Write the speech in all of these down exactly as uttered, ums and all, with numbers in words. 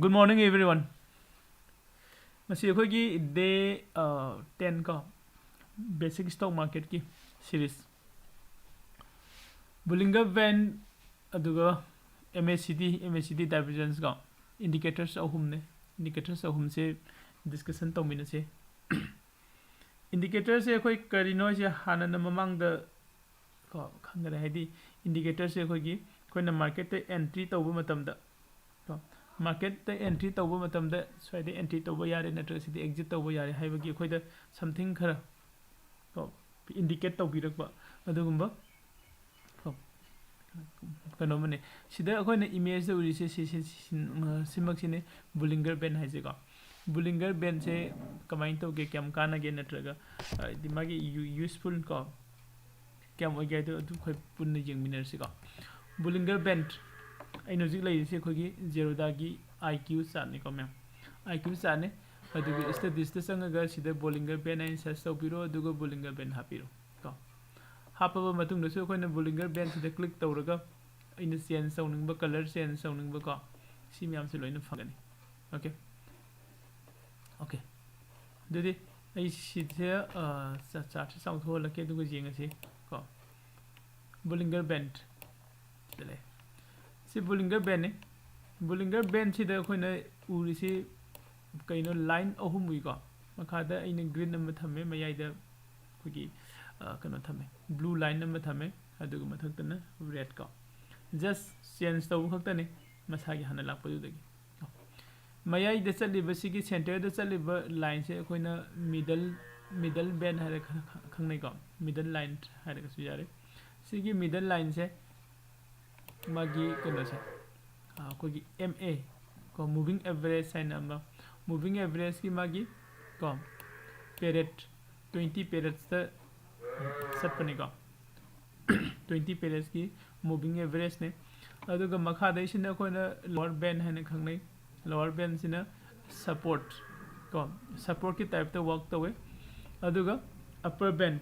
Good morning, everyone. ꯉꯁꯤ ꯑꯩꯈꯣꯏꯒꯤ day ten ꯀꯣ, basic stock marketꯀꯤ series, Bollinger Band, ꯑꯗꯨꯒ MACD, MACD divergence ꯀꯣ, indicators ꯑꯍꯨꯝꯅꯦ꯫ Indicators ꯑꯍꯨꯝꯁꯦ discussion ꯇꯧꯃꯤꯟꯅꯁꯦ꯫ Indicatorꯁꯦ ꯑꯩꯈꯣꯏ ꯀꯔꯤꯅꯣ ꯍꯥꯏꯁꯦ ꯍꯥꯟꯅꯅ ꯃꯃꯥꯡꯗ ꯀꯣ ꯈꯪꯒꯅꯤ, ꯍꯥꯏꯗꯤ indicatorꯁꯦ ꯑꯩꯈꯣꯏꯒꯤ, ꯑꯩꯈꯣꯏꯅ marketꯇ entry ꯇꯧꯕ ꯃꯇꯝꯗ ꯀꯣ, marketꯇ entry ꯇꯧꯕ ꯃꯇꯝꯗ ꯁ꯭ꯋꯥꯏꯗ entry ꯇꯧꯕ ꯌꯥꯔꯦ ꯅꯠꯇ꯭ꯔꯒ ꯁꯤꯗ exit ꯇꯧꯕ ꯌꯥꯔꯦ ꯍꯥꯏꯕꯒꯤ ꯑꯩꯈꯣꯏꯗ something ꯈꯔ ꯀꯣ indicate ꯇꯧꯕꯤꯔꯛꯄ ꯑꯗꯨꯒꯨꯝꯕ ꯀꯣ ꯀꯩꯅꯣꯝꯃꯅꯦ꯫ ꯁꯤꯗ ꯑꯩꯈꯣꯏꯅ imageꯇ ꯎꯔꯤꯁꯦ ꯁꯤ, ꯁꯤ, ꯁꯤ, ꯁꯤ, ꯁꯤꯃꯛꯁꯤꯅꯦ Bollinger Band ꯍꯥꯏꯁꯦꯀꯣ꯫ Bollinger Bandꯁꯦ ꯀꯃꯥꯏꯅ ꯇꯧꯒꯦ, ꯀꯌꯥꯝ ꯀꯥꯟꯅꯒꯦ ꯅꯠꯇ꯭ꯔꯒ ꯍꯥꯏꯗꯤ ꯃꯥꯒꯤ ꯌꯨ-, useful ꯀꯣ ꯀꯌꯥꯝ ꯑꯣꯏꯒꯦ ꯍꯥꯏꯗꯣ ꯑꯗꯨ ꯑꯩꯈꯣꯏ ꯄꯨꯟꯅ ꯌꯦꯡꯃꯤꯟꯅꯔꯁꯤꯀꯣ꯫ Bollinger Band, ꯑꯩꯅ ꯍꯧꯖꯤꯛ ꯂꯩꯔꯤꯁꯦ ꯑꯩꯈꯣꯏꯒꯤ Zerodhaꯒꯤ IQ chartꯅꯤꯀꯣ ꯃꯌꯥꯝ, IQ chartꯅꯤ꯫ ꯑꯗꯨꯒ studiesꯇ ꯆꯪꯉꯒ ꯁꯤꯗ Bollinger Band ꯍꯥꯏꯅ search ꯇꯧꯕꯤꯔꯣ, ꯑꯗꯨꯒ Bollinger Band ꯍꯥꯞꯄꯤꯔꯣ ꯀꯣ꯫ ꯍꯥꯞꯄꯕ ꯃꯇꯨꯡꯗꯁꯨ ꯑꯩꯈꯣꯏꯅ Bollinger Bandꯁꯤꯗ click ꯇꯧꯔꯒ ꯑꯩꯅ change ꯇꯧꯅꯤꯡꯕ, colour change ꯇꯧꯅꯤꯡꯕ ꯀꯣ, ꯁꯤ ꯃꯌꯥꯝꯁꯦ ꯂꯣꯏꯅ ꯐꯪꯒꯅꯤ꯫ Okay, okay, ꯑꯗꯨꯗꯤ ꯑꯩ ꯁꯤꯁꯦ chartꯁꯦ ꯆꯥꯎꯊꯣꯛꯍꯜꯂꯛꯀꯦ, ꯑꯗꯨꯒ ꯌꯦꯡꯉꯁꯤ ꯀꯣ꯫ Bollinger Band ꯁꯤꯗ ꯂꯩ꯫ ꯁꯤ Bollinger Bandꯅꯤ꯫ Bollinger Bandꯁꯤꯗ ꯑꯩꯈꯣꯏꯅ ꯎꯔꯤꯁꯤ ꯀꯩꯅꯣ, line ꯑꯍꯨꯝ ꯎꯏꯀꯣ꯫ ꯃꯈꯥꯗ ꯑꯩꯅ green ꯑꯃ ꯊꯝꯃꯦ, ꯃꯌꯥꯏꯗ ꯑꯩꯈꯣꯏꯒꯤ ꯀꯩꯅꯣ ꯊꯝꯃꯦ, blue line ꯑꯃ ꯊꯝꯃꯦ, ꯑꯗꯨꯒ ꯃꯊꯛꯇꯅ red ꯀꯣ꯫ Just change ꯇꯧꯕ ꯈꯛꯇꯅꯤ ꯃꯁꯥꯒꯤ ꯍꯥꯟꯅ ꯂꯥꯛꯄꯗꯨꯗꯒꯤ꯫ ꯃꯌꯥꯏꯗ ꯆꯠꯂꯤꯕꯁꯤꯒꯤ, centreꯗ ꯆꯠꯂꯤꯕ lineꯁꯦ ꯑꯩꯈꯣꯏꯅ middle, middle band ꯍꯥꯏꯔꯒ ꯈꯪꯅꯩꯀꯣ, middle line ꯍꯥꯏꯔꯒꯁꯨ ꯌꯥꯔꯦ꯫ ꯁꯤꯒꯤ middle lineꯁꯦ ꯃꯥꯒꯤ ꯀꯩꯅꯣꯁꯦ, ꯑꯩꯈꯣꯏꯒꯤ MA ꯀꯣ, moving average ꯍꯥꯏꯅ ꯑꯃ, moving averageꯀꯤ ꯃꯥꯒꯤ ꯀꯣ period, twenty periodsꯇ ꯆꯠꯄꯅꯤꯀꯣ꯫ Twenty periodsꯀꯤ moving averageꯅꯤ꯫ ꯑꯗꯨꯒ ꯃꯈꯥꯗꯩꯁꯤꯅ ꯑꯩꯈꯣꯏꯅ lower band ꯍꯥꯏꯅ ꯈꯪꯅꯩ꯫ Lower bandꯁꯤꯅ support ꯀꯣ, supportꯀꯤ typeꯇ work ꯇꯧꯋꯦ꯫ ꯑꯗꯨꯒ upper band,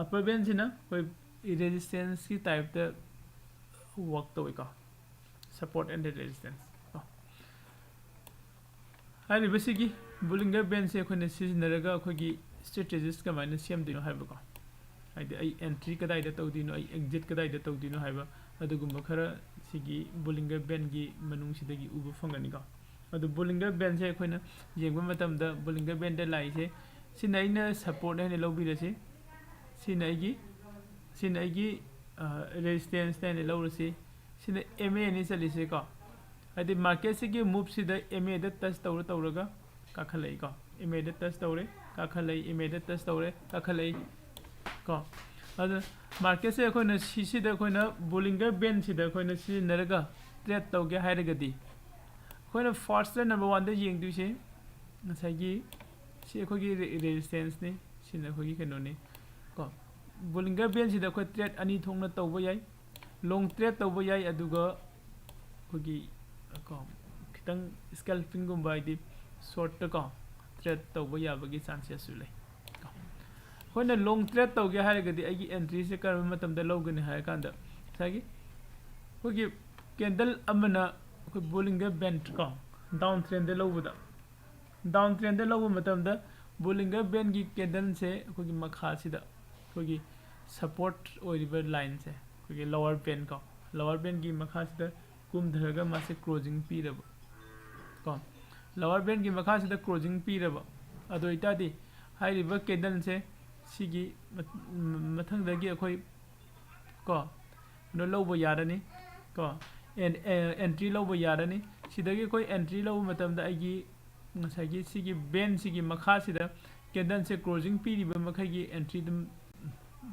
upper bandꯁꯤꯅ ꯑꯩꯈꯣꯏ resistanceꯀꯤ typeꯇ work ꯇꯧꯋꯤꯀꯣ꯫ Support and the resistance ꯀꯣ꯫ ꯍꯥꯏꯔꯤꯕꯁꯤꯒꯤ Bollinger Bandꯁꯦ ꯑꯩꯈꯣꯏꯅ ꯁꯤꯖꯤꯟꯅꯔꯒ ꯑꯩꯈꯣꯏꯒꯤ strategies ꯀꯃꯥꯏꯅ ꯁꯦꯝꯗꯣꯏꯅꯣ ꯍꯥꯏꯕꯀꯣ, ꯍꯥꯏꯗꯤ ꯑꯩ entry ꯀꯗꯥꯏꯗ ꯇꯧꯗꯣꯏꯅꯣ, ꯑꯩ exit ꯀꯗꯥꯏꯗ ꯇꯧꯗꯣꯏꯅꯣ ꯍꯥꯏꯕ ꯑꯗꯨꯒꯨꯝꯕ ꯈꯔ ꯁꯤꯒꯤ Bollinger Bandꯒꯤ ꯃꯅꯨꯡꯁꯤꯗꯒꯤ ꯎꯕ ꯐꯪꯒꯅꯤꯀꯣ꯫ ꯑꯗꯨ Bollinger Bandꯁꯦ ꯑꯩꯈꯣꯏꯅ ꯌꯦꯡꯕ ꯃꯇꯝꯗ Bollinger Bandꯗ ꯂꯥꯛꯏꯁꯦ, ꯁꯤꯅ ꯑꯩꯅ support ꯍꯥꯏꯅ ꯂꯧꯕꯤꯔꯁꯤ, ꯁꯤꯅ ꯑꯩꯒꯤ ꯁꯤꯅ ꯑꯩꯒꯤ resistance ꯍꯥꯏꯅ ꯂꯧꯔꯁꯤ꯫ ꯁꯤꯅ M A ꯅꯤ ꯆꯠꯂꯤꯁꯦꯀꯣ, ꯍꯥꯏꯗꯤ marketꯁꯤꯒꯤ moveꯁꯤꯗ M Aꯗ touch ꯇꯧꯔ ꯇꯧꯔꯒ ꯀꯥꯈꯠꯂꯛꯏꯀꯣ꯫ M Aꯗ touch ꯇꯧꯔꯦ, ꯀꯥꯈꯠꯂꯛꯏ, M Aꯗ touch ꯇꯧꯔꯦ, ꯀꯥꯈꯠꯂꯛꯏ ꯀꯣ꯫ ꯑꯗꯨ marketꯁꯦ ꯑꯩꯈꯣꯏꯅ ꯁꯤꯁꯤꯗ ꯑꯩꯈꯣꯏꯅ Bollinger Bandꯁꯤꯗ ꯑꯩꯈꯣꯏꯅ ꯁꯤꯖꯤꯟꯅꯔꯒ trade ꯇꯧꯒꯦ ꯍꯥꯏꯔꯒꯗꯤ, ꯑꯩꯈꯣꯏꯅ first number oneꯗ ꯌꯦꯡꯗꯣꯏꯁꯦ ꯉꯁꯥꯏꯒꯤ ꯁꯤ ꯑꯩꯈꯣꯏꯒꯤ re- resistanceꯅꯤ, ꯁꯤꯅ ꯑꯩꯈꯣꯏꯒꯤ ꯀꯩꯅꯣꯅꯤ ꯀꯣ꯫ Bollinger Bandꯁꯤꯗ ꯑꯩꯈꯣꯏ trade ꯑꯅꯤ ꯊꯣꯛꯅ ꯇꯧꯕ ꯌꯥꯏ, long trade ꯇꯧꯕ ꯌꯥꯏ, ꯑꯗꯨꯒ ꯑꯩꯈꯣꯏꯒꯤ ꯀꯣ ꯈꯤꯇꯪ scalpingꯒꯨꯝꯕ, ꯍꯥꯏꯗꯤ shortꯇ ꯀꯣ trade ꯇꯧꯕ ꯌꯥꯕꯒꯤ chances ꯁꯨ ꯂꯩ ꯀꯣ꯫ ꯑꯩꯈꯣꯏꯅ long trade ꯇꯧꯒꯦ ꯍꯥꯏꯔꯒꯗꯤ ꯑꯩꯒꯤ entryꯁꯦ ꯀꯔꯝꯕ ꯃꯇꯝꯗ ꯂꯧꯒꯅꯤ ꯍꯥꯏꯔ ꯀꯥꯟꯗ, ꯉꯁꯥꯏꯒꯤ ꯑꯩꯈꯣꯏꯒꯤ candle ꯑꯃꯅ ꯑꯩꯈꯣꯏ Bollinger Band ꯀꯣ down trendꯗ ꯂꯧꯕꯗ, down trendꯗ ꯂꯧꯕ ꯃꯇꯝꯗ Bollinger Bandꯒꯤ candleꯁꯦ ꯑꯩꯈꯣꯏꯒꯤ ꯃꯈꯥꯁꯤꯗ ꯑꯩꯈꯣꯏꯒꯤ support ꯑꯣꯏꯔꯤꯕ lineꯁꯦ, ꯑꯩꯈꯣꯏꯒꯤ lower band ꯀꯣ, lower bandꯒꯤ ꯃꯈꯥꯁꯤꯗ ꯀꯨꯝꯊꯔꯒ ꯃꯥꯁꯦ closing ꯄꯤꯔꯕ ꯀꯣ, lower bandꯒꯤ ꯃꯈꯥꯁꯤꯗ closing ꯄꯤꯔꯕ, ꯑꯗꯨ ꯑꯣꯏꯇꯥꯔꯗꯤ ꯍꯥꯏꯔꯤꯕ candleꯁꯦ ꯁꯤꯒꯤ ꯃ- ꯃ- ꯃꯊꯪꯗꯒꯤ ꯑꯩꯈꯣꯏ ꯀꯣ ꯀꯩꯅꯣ ꯂꯧꯕ ꯌꯥꯔꯅꯤ ꯀꯣ, entry ꯂꯧꯕ ꯌꯥꯔꯅꯤ꯫ ꯁꯤꯗꯒꯤ ꯑꯩꯈꯣꯏ entry ꯂꯧꯕ ꯃꯇꯝꯗ ꯑꯩꯒꯤ ꯉꯁꯥꯏꯒꯤ ꯁꯤꯒꯤ bandꯁꯤꯒꯤ ꯃꯈꯥꯁꯤꯗ candleꯁꯦ closing ꯄꯤꯔꯤꯕ ꯃꯈꯩꯒꯤ entry ꯑꯗꯨꯝ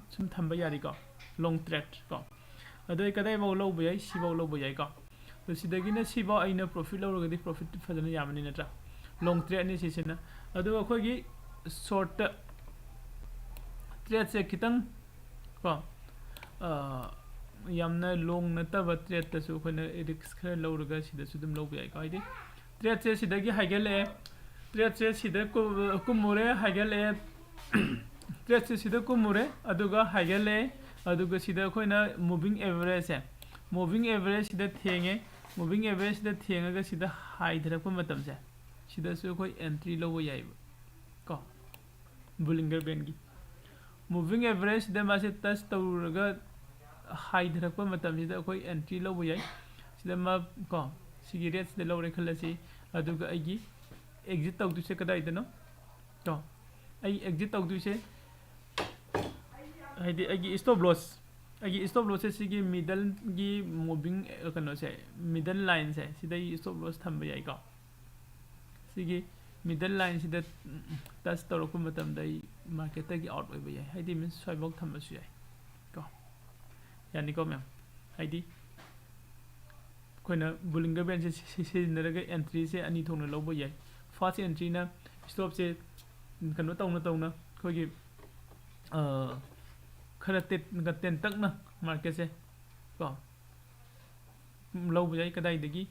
ꯁꯨꯝ ꯊꯝꯕ ꯌꯥꯔꯤꯀꯣ, long trade ꯀꯣ꯫ ꯑꯗꯣ ꯑꯩ ꯀꯗꯥꯏꯐꯥꯎ ꯂꯧꯕ ꯌꯥꯏ? ꯁꯤꯐꯥꯎ ꯂꯧꯕ ꯌꯥꯏꯀꯣ꯫ ꯑꯗꯣ ꯁꯤꯗꯒꯤꯅ ꯁꯤꯐꯥꯎ ꯑꯩꯅ profit ꯂꯧꯔꯒꯗꯤ profit ꯐꯖꯅ ꯌꯥꯝꯃꯅꯤ ꯅꯠꯇ꯭ꯔꯥ? Long tradeꯅꯤ ꯁꯤꯁꯤꯅ꯫ ꯑꯗꯨꯒ ꯑꯩꯈꯣꯏꯒꯤ shortꯇ tradeꯁꯦ ꯈꯤꯇꯪ ꯀꯣ, ꯑ, ꯌꯥꯝꯅ long ꯅꯠꯇꯕ tradeꯇꯁꯨ ꯑꯩꯈꯣꯏꯅ risk ꯈꯔ ꯂꯧꯔꯒ ꯁꯤꯗꯁꯨ ꯑꯗꯨꯝ ꯂꯧꯕ ꯌꯥꯏꯀꯣ꯫ ꯍꯥꯏꯗꯤ tradeꯁꯦ ꯁꯤꯗꯒꯤ ꯍꯥꯏꯒꯠꯂꯛꯑꯦ, tradeꯁꯦ ꯁꯤꯗ ꯀꯨ- ꯀꯨꯝꯃꯨꯔꯦ, ꯍꯥꯏꯒꯠꯂꯛꯑꯦ, tradeꯁꯦ ꯁꯤꯗ ꯀꯨꯝꯃꯨꯔꯦ, ꯑꯗꯨꯒ ꯍꯥꯏꯒꯠꯂꯛꯑꯦ, ꯑꯗꯨꯒ ꯁꯤꯗ ꯑꯩꯈꯣꯏꯅ moving averageꯁꯦ, moving averageꯁꯤꯗ ꯊꯦꯡꯉꯦ, Moving average ꯁꯤꯗ ꯊꯦꯡꯉꯒ ꯁꯤꯗ ꯍꯥꯏꯊꯔꯛꯄ ꯃꯇꯝꯁꯦ, ꯁꯤꯗꯁꯨ ꯑꯩꯈꯣꯏ entry ꯂꯧꯕ ꯌꯥꯏꯕ ꯀꯣ, Bollinger Band ꯒꯤ꯫ Moving average ꯁꯤꯗ ꯃꯥꯁꯦ touch ꯇꯧꯔꯒ ꯍꯥꯏꯊꯔꯛꯄ ꯃꯇꯝꯁꯤꯗ ꯑꯩꯈꯣꯏ entry ꯂꯧꯕ ꯌꯥꯏ꯫ ꯁꯤꯗ ꯃꯥ ꯀꯣ, ꯁꯤꯒꯤ rate ꯁꯤꯗ ꯂꯧꯔꯦ ꯈꯜꯂꯁꯤ, ꯑꯗꯨꯒ ꯑꯩꯒꯤ exit ꯇꯧꯗꯣꯏꯁꯦ ꯀꯗꯥꯏꯗꯅꯣ ꯀꯣ? ꯑꯩ exit ꯇꯧꯗꯣꯏꯁꯦ, ꯍꯥꯏꯗꯤ ꯑꯩꯒꯤ stop loss, ꯑꯩꯒꯤ stop loss ꯁꯦ ꯁꯤꯒꯤ middle ꯒꯤ moving, ꯑ, ꯀꯩꯅꯣꯁꯦ, middle line ꯁꯦ, ꯁꯤꯗ ꯑꯩ stop loss ꯊꯝꯕ ꯌꯥꯏꯀꯣ꯫ ꯁꯤꯒꯤ middle line ꯁꯤꯗ touch ꯇꯧꯔꯛꯄ ꯃꯇꯝꯗ ꯑꯩ market ꯇꯒꯤ out ꯑꯣꯏꯕ ꯌꯥꯏ, ꯍꯥꯏꯗꯤ means ꯁ꯭ꯋꯥꯏꯐꯥꯎ ꯊꯝꯕꯁꯨ ꯌꯥꯏ ꯀꯣ꯫ ꯌꯥꯅꯤꯀꯣ ꯃꯌꯥꯝ? ꯍꯥꯏꯗꯤ ꯑꯩꯈꯣꯏꯅ Bollinger Band ꯁꯦ ꯁꯤ-, ꯁꯤ-, ꯁꯤꯖꯤꯟꯅꯔꯒ entry ꯁꯦ ꯑꯅꯤ ꯊꯣꯛꯅ ꯂꯧꯕ ꯌꯥꯏ꯫ First entry ꯅ stop ꯁꯦ ꯀꯩꯅꯣ ꯇꯧꯅ ꯇꯧꯅ ꯑꯩꯈꯣꯏꯒꯤ, ꯑ, ꯈꯔ ꯇꯦꯟ-, ꯇꯦꯟꯇꯛꯅ market ꯁꯦ ꯀꯣ ꯂꯧꯕ ꯌꯥꯏ꯫ ꯀꯗꯥꯏꯗꯒꯤ?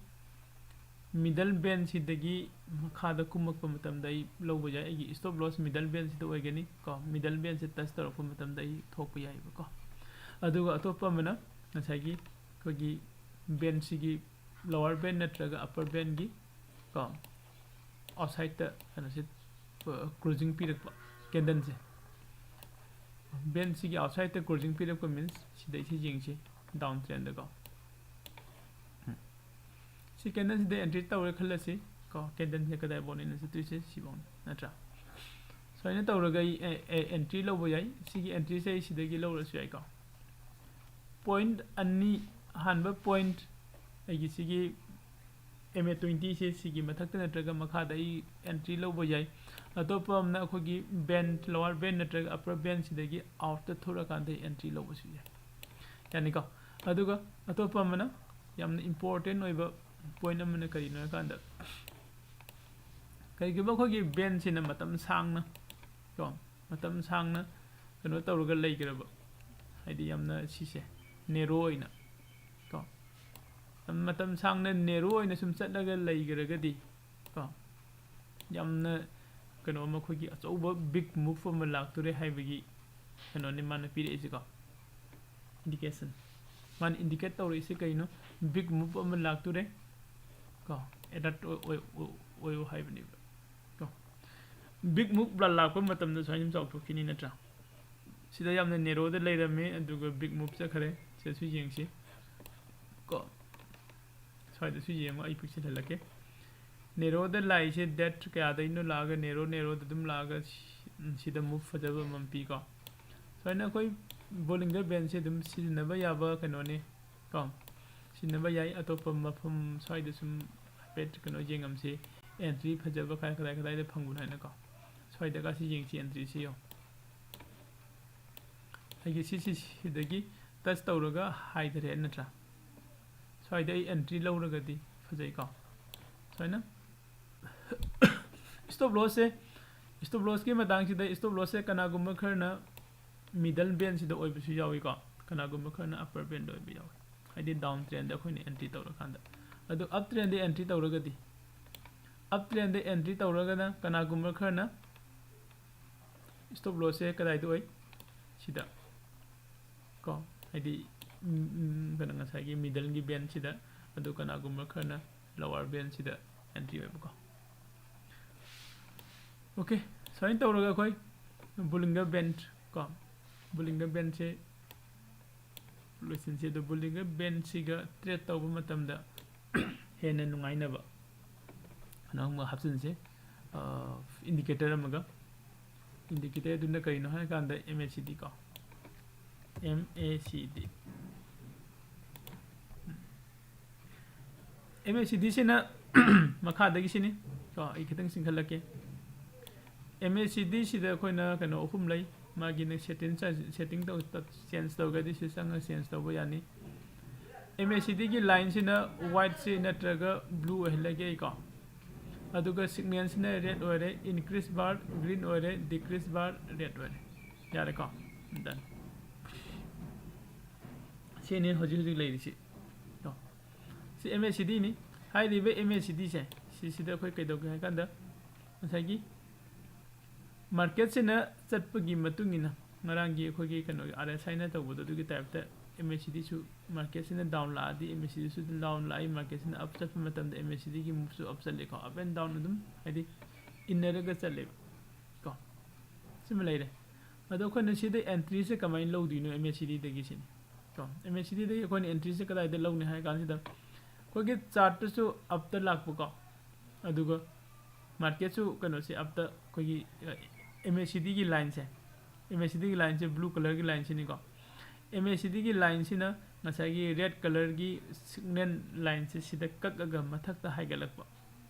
Middle band ꯁꯤꯗꯒꯤ ꯃꯈꯥꯗ ꯀꯨꯝꯃꯛꯄ ꯃꯇꯝꯗ ꯑꯩ ꯂꯧꯕ ꯌꯥꯏ꯫ ꯑꯩꯒꯤ stop loss middle band ꯁꯤꯗ ꯑꯣꯏꯒꯅꯤ ꯀꯣ꯫ Middle band ꯁꯦ touch ꯇꯧꯔꯛꯄ ꯃꯇꯝꯗ ꯑꯩ ꯊꯣꯛꯄ ꯌꯥꯏꯕꯀꯣ꯫ ꯑꯗꯨꯒ ꯑꯇꯣꯞꯄ ꯑꯃꯅ ꯉꯁꯥꯏꯒꯤ ꯑꯩꯈꯣꯏꯒꯤ band ꯁꯤꯒꯤ lower band ꯅꯠꯇ꯭ꯔꯒ upper band ꯒꯤ ꯀꯣ, outside ꯇ ꯀꯩꯅꯣꯁꯦ, ꯑ, closing ꯄꯤꯔꯛꯄ candle ꯁꯦ, band ꯁꯤꯒꯤ outside ꯇ closing ꯄꯤꯔꯛꯄ means ꯁꯤꯗꯩꯁꯤ ꯌꯦꯡꯁꯤ, down trend ꯗꯀꯣ꯫ ꯎꯝ꯫ ꯁꯤ candle ꯁꯤꯗ entry ꯇꯧꯔꯦ ꯈꯜꯂꯁꯤ ꯀꯣ, candle ꯁꯦ ꯀꯗꯥꯏꯐꯥꯎꯅꯤꯅ ꯆꯠꯇꯣꯏꯁꯦ? ꯁꯤꯐꯥꯎꯅꯤ, ꯅꯠꯇ꯭ꯔꯥ? ꯁꯨꯃꯥꯏꯅ ꯇꯧꯔꯒ ꯑꯩ, ꯑꯦ, ꯑꯦ, entry ꯂꯧꯕ ꯌꯥꯏ꯫ ꯁꯤꯒꯤ entry ꯁꯦ ꯑꯩ ꯁꯤꯗꯒꯤ ꯂꯧꯔꯁꯨ ꯌꯥꯏꯀꯣ꯫ Point ꯑꯅꯤ, ꯑꯍꯥꯟꯕ point ꯑꯩꯒꯤ ꯁꯤꯒꯤ M A twenty ꯁꯦ ꯁꯤꯒꯤ ꯃꯊꯛꯇ ꯅꯠꯇ꯭ꯔꯒ ꯃꯈꯥꯗ ꯑꯩ entry ꯂꯧꯕ ꯌꯥꯏ꯫ ꯑꯇꯣꯞꯄ ꯑꯃꯅ ꯑꯩꯈꯣꯏꯒꯤ band, lower band ꯅꯠꯇ꯭ꯔꯒ upper band ꯁꯤꯗꯒꯤ out ꯇ ꯊꯣꯛꯂꯀꯥꯟꯗ ꯑꯩ entry ꯂꯧꯕꯁꯨ ꯌꯥꯏ꯫ ꯌꯥꯅꯤꯀꯣ? ꯑꯗꯨꯒ ꯑꯇꯣꯞꯄ ꯑꯃꯅ ꯌꯥꯝꯅ important ꯑꯣꯏꯕ point ꯑꯃꯅ ꯀꯔꯤꯅꯣ ꯍꯥꯏꯀꯥꯟꯗ, ꯀꯔꯤꯒꯨꯝꯕ ꯑꯩꯈꯣꯏꯒꯤ band ꯁꯤꯅ ꯃꯇꯝ ꯁꯥꯡꯅ ꯀꯣ, ꯃꯇꯝ ꯁꯥꯡꯅ ꯀꯩꯅꯣ ꯇꯧꯔꯒ ꯂꯩꯈ꯭ꯔꯕ, ꯍꯥꯏꯗꯤ ꯌꯥꯝꯅ ꯁꯤꯁꯦ narrow ꯑꯣꯏꯅ ꯀꯣ, ꯃꯇꯝ ꯁꯥꯡꯅ narrow ꯑꯣꯏꯅ ꯁꯨꯝ ꯆꯠꯂꯒ ꯂꯩꯈ꯭ꯔꯒꯗꯤ ꯀꯣ, ꯌꯥꯝꯅ ꯀꯩꯅꯣ ꯑꯃ, ꯑꯩꯈꯣꯏꯒꯤ ꯑꯆꯧꯕ big move ꯑꯃ ꯂꯥꯛꯇꯣꯔꯦ ꯍꯥꯏꯕꯒꯤ ꯀꯩꯅꯣꯅꯤ ꯃꯥꯅ ꯄꯤꯔꯛꯏꯁꯦꯀꯣ, indication꯫ ꯃꯥꯅ indicate ꯇꯧꯔꯛꯏꯁꯦ ꯀꯩꯅꯣ? Big move ꯑꯃ ꯂꯥꯛꯇꯣꯔꯦ ꯀꯣ, alert ꯑꯣꯏ- ꯑꯣꯏ- ꯑꯣꯏ- ꯑꯣꯏꯌꯨ ꯍꯥꯏꯕꯅꯦꯕ ꯀꯣ꯫ Big move ꯂꯥꯛꯄ ꯃꯇꯝꯗ ꯁꯨꯃꯥꯏꯅ ꯁꯨꯝ ꯆꯥꯎꯊꯣꯛꯈꯤꯅꯤ ꯅꯠꯇ꯭ꯔꯥ? ꯁꯤꯗ ꯌꯥꯝꯅ narrowꯗ ꯂꯩꯔꯝꯃꯤ, ꯑꯗꯨꯒ big move ꯆꯠꯈ꯭ꯔꯦ꯫ ꯁꯤꯗꯁꯨ ꯌꯦꯡꯁꯤ ꯀꯣ, ꯁ꯭ꯋꯥꯏꯗꯁꯨ ꯌꯦꯡꯉꯣ, ꯑꯩ ꯄꯤꯛꯁꯤꯜꯍꯜꯂꯛꯀꯦ꯫ Narrowꯗ ꯂꯥꯛꯏꯁꯦ date ꯀꯌꯥꯗꯩꯅꯣ ꯂꯥꯛꯑꯒ narrow narrowꯗ ꯑꯗꯨꯝ ꯂꯥꯛꯑꯒ ꯁꯤ- ꯁꯤꯗ move ꯐꯖꯕ ꯑꯃ ꯄꯤꯀꯣ꯫ ꯁꯨꯃꯥꯏꯅ ꯑꯩꯈꯣꯏ Bollinger Bandꯁꯦ ꯑꯗꯨꯝ ꯁꯤꯖꯤꯟꯅꯕ ꯌꯥꯕ ꯀꯩꯅꯣꯅꯤ ꯀꯣ꯫ ꯁꯤꯖꯤꯟꯅꯕ ꯌꯥꯏ꯫ ꯑꯇꯣꯞꯄ ꯃꯐꯝ ꯁ꯭ꯋꯥꯏꯗ ꯁꯨꯝ ꯍꯥꯏꯐꯦꯠ ꯀꯩꯅꯣ ꯌꯦꯡꯉꯝꯁꯤ, entry ꯐꯖꯕ ꯀꯗꯥꯏ ꯀꯗꯥꯏ ꯀꯗꯥꯏꯗ ꯐꯪꯕꯅꯣ ꯍꯥꯏꯅꯀꯣ꯫ ꯁ꯭ꯋꯥꯏꯗꯒ ꯁꯤ ꯌꯦꯡꯁꯤ, entryꯁꯤ ꯌꯦꯡꯉꯣ꯫ ꯑꯩꯒꯤ ꯁꯤꯁꯤ ꯁꯤꯗꯒꯤ touch ꯇꯧꯔꯒ ꯍꯥꯏꯊꯔꯦ ꯅꯠꯇ꯭ꯔꯥ? ꯁ꯭ꯋꯥꯏꯗ ꯑꯩ entry ꯂꯧꯔꯒꯗꯤ ꯐꯖꯩꯀꯣ꯫ ꯁꯨꯃꯥꯏꯅ stop lossꯁꯦ, stop lossꯀꯤ ꯃꯇꯥꯡꯁꯤꯗ stop lossꯁꯦ ꯀꯅꯥꯒꯨꯝꯕ ꯈꯔꯅ middle bandꯁꯤꯗ ꯑꯣꯏꯕꯁꯨ ꯌꯥꯎꯏꯀꯣ, ꯀꯅꯥꯒꯨꯝꯕ ꯈꯔꯅ upper bandꯗ ꯑꯣꯏꯕ ꯌꯥꯎꯏ꯫ ꯍꯥꯏꯗꯤ down trendꯗ ꯑꯩꯈꯣꯏꯅ entry ꯇꯧꯔꯀꯥꯟꯗ꯫ ꯑꯗꯣ up trendꯗ entry ꯇꯧꯔꯒꯗꯤ, up trendꯗ entry ꯇꯧꯔꯒꯅ ꯀꯅꯥꯒꯨꯝꯕ ꯈꯔꯅ stop lossꯁꯦ ꯀꯗꯥꯏꯗ ꯑꯣꯏ? ꯁꯤꯗ ꯀꯣ, ꯍꯥꯏꯗꯤ ꯎꯝ, ꯎꯝ, ꯀꯩꯅꯣ, ꯉꯁꯥꯏꯒꯤ middleꯒꯤ bandꯁꯤꯗ꯫ ꯑꯗꯨ ꯀꯅꯥꯒꯨꯝꯕ ꯈꯔꯅ lower bandꯁꯤꯗ entry ꯑꯣꯏꯕꯀꯣ꯫ Okay, ꯁꯨꯃꯥꯏꯅ ꯇꯧꯔꯒ ꯑꯩꯈꯣꯏ Bollinger Band ꯀꯣ, Bollinger Bandꯁꯦ ꯂꯣꯏꯁꯤꯟꯁꯤ꯫ ꯑꯗꯣ Bollinger Bandꯁꯤꯒ trade ꯇꯧꯕ ꯃꯇꯝꯗ ꯍꯦꯟꯅ ꯅꯨꯡꯉꯥꯏꯅꯕ ꯀꯩꯅꯣꯝꯃ ꯍꯥꯞꯆꯤꯟꯁꯦ, indicator ꯑꯃꯒ꯫ Indicator ꯑꯗꯨꯅ ꯀꯔꯤꯅꯣ ꯍꯥꯏꯔꯀꯥꯟꯗ MACD ꯀꯣ, MACD꯫ MACDꯁꯤꯅ ꯃꯈꯥꯗꯒꯤ ꯁꯤꯅꯤ ꯀꯣ, ꯑꯩ ꯈꯤꯇꯪ ꯆꯤꯡꯈꯠꯂꯛꯀꯦ꯫ MACDꯁꯤꯗ ꯑꯩꯈꯣꯏꯅ ꯀꯩꯅꯣ ꯑꯍꯨꯝ ꯂꯩ꯫ ꯃꯥꯒꯤ ꯅꯪ setting, setting ꯇꯧ, change ꯇꯧꯔꯒꯗꯤ ꯁꯤ ꯆꯪꯉꯒ change ꯇꯧꯕ ꯌꯥꯅꯤ꯫ MACDꯒꯤ lineꯁꯤꯅ whiteꯁꯤ ꯅꯠꯇ꯭ꯔꯒ blue ꯑꯣꯏꯍꯜꯂꯒꯦ ꯑꯩꯀꯣ꯫ ꯑꯗꯨꯒ signalꯁꯤꯅ red ꯑꯣꯏꯔꯦ, increase bar green ꯑꯣꯏꯔꯦ, decrease bar red ꯑꯣꯏꯔꯦ꯫ ꯌꯥꯔꯦꯀꯣ? Done꯫ ꯁꯤꯅꯤ ꯍꯧꯖꯤꯛ ꯍꯧꯖꯤꯛ ꯂꯩꯔꯤꯁꯤ꯫ ꯀꯣ꯫ ꯁꯤ MACDꯅꯤ꯫ ꯍꯥꯏꯔꯤꯕ MACDꯁꯦ, ꯁꯤꯁꯤꯗ ꯑꯩꯈꯣꯏ ꯀꯩꯗꯧꯒꯦ ꯍꯥꯏ ꯀꯥꯟꯗ, ꯉꯁꯥꯏꯒꯤ marketꯁꯤꯅ ꯆꯠꯄꯒꯤ ꯃꯇꯨꯡ ꯏꯟꯅ, ꯉꯔꯥꯡꯒꯤ ꯑꯩꯈꯣꯏꯒꯤ ꯀꯩꯅꯣꯒꯤ RSIꯅ ꯇꯧꯕꯗꯣ, ꯑꯗꯨꯒꯤ typeꯇ ꯑꯦꯝ ꯑꯦ ꯁꯤ ꯗꯤꯁꯨ ꯃꯥꯔꯀꯦꯠꯁꯤꯅ ꯗꯥꯎꯟ ꯂꯥꯛꯑꯗꯤ ꯑꯦꯝ ꯑꯦ ꯁꯤ ꯗꯤꯁꯨ ꯑꯗꯨꯝ ꯗꯥꯎꯟ ꯂꯥꯛꯏ, ꯃꯥꯔꯀꯦꯠꯁꯤꯅ ꯑꯞ ꯆꯠꯄ ꯃꯇꯝꯗ ꯑꯦꯝ ꯑꯦ ꯁꯤ ꯗꯤꯒꯤ ꯃꯨꯞꯁꯨ ꯑꯞ ꯆꯠꯂꯦꯀꯣ, ꯑꯞ ꯑꯦꯟ ꯗꯥꯎꯟ ꯑꯗꯨꯝ ꯍꯥꯏꯗꯤ ꯏꯟꯅꯔꯒ ꯆꯠꯂꯦꯕ ꯀꯣ꯫ ꯁꯤꯃ ꯂꯩꯔꯦ꯫ ꯑꯗꯣ ꯑꯩꯈꯣꯏꯅ ꯁꯤꯗ ꯑꯦꯟꯇ꯭ꯔꯤꯁꯦ ꯀꯃꯥꯏꯅ ꯂꯧꯗꯣꯏꯅꯣ ꯑꯦꯝ ꯑꯦ ꯁꯤ ꯗꯤꯗꯒꯤ ꯁꯤꯅꯤ ꯀꯣ꯫ ꯑꯦꯝ ꯑꯦ ꯁꯤ ꯗꯤꯗꯒꯤ ꯑꯩꯈꯣꯏꯅ ꯑꯦꯟꯇ꯭ꯔꯤꯁꯦ ꯀꯗꯥꯏꯗ ꯂꯧꯅꯤ ꯍꯥꯏ ꯀꯥꯟꯁꯤꯗ ꯑꯩꯈꯣꯏꯒꯤ ꯆꯥꯔꯠꯇꯁꯨ ꯑꯞꯇ ꯂꯥꯛꯄꯀꯣ, ꯑꯗꯨꯒ ꯃꯥꯔꯀꯦꯠꯁꯨ ꯀꯩꯅꯣꯁꯦ ꯑꯞꯇ ꯑꯩꯈꯣꯏꯒꯤ ꯑꯦꯝ ꯑꯦ ꯁꯤ ꯗꯤꯒꯤ ꯂꯥꯏꯟꯁꯦ, ꯑꯦꯝ ꯑꯦ ꯁꯤ ꯗꯤꯒꯤ ꯂꯥꯏꯟꯁꯦ ꯕ꯭ꯂꯨ ꯀꯂꯔꯒꯤ ꯂꯥꯏꯟꯁꯤꯅꯤꯀꯣ꯫ ꯑꯦꯝ ꯑꯦ ꯁꯤ ꯗꯤꯒꯤ ꯂꯥꯏꯟꯁꯤꯅ ꯉꯁꯥꯏꯒꯤ ꯔꯦꯗ ꯀꯂꯔꯒꯤ ꯁꯤꯒꯅꯦꯜ ꯂꯥꯏꯟꯁꯦ ꯁꯤꯗ ꯀꯛꯑꯒ ꯃꯊꯛꯇ ꯍꯥꯏꯒꯠꯂꯛꯄ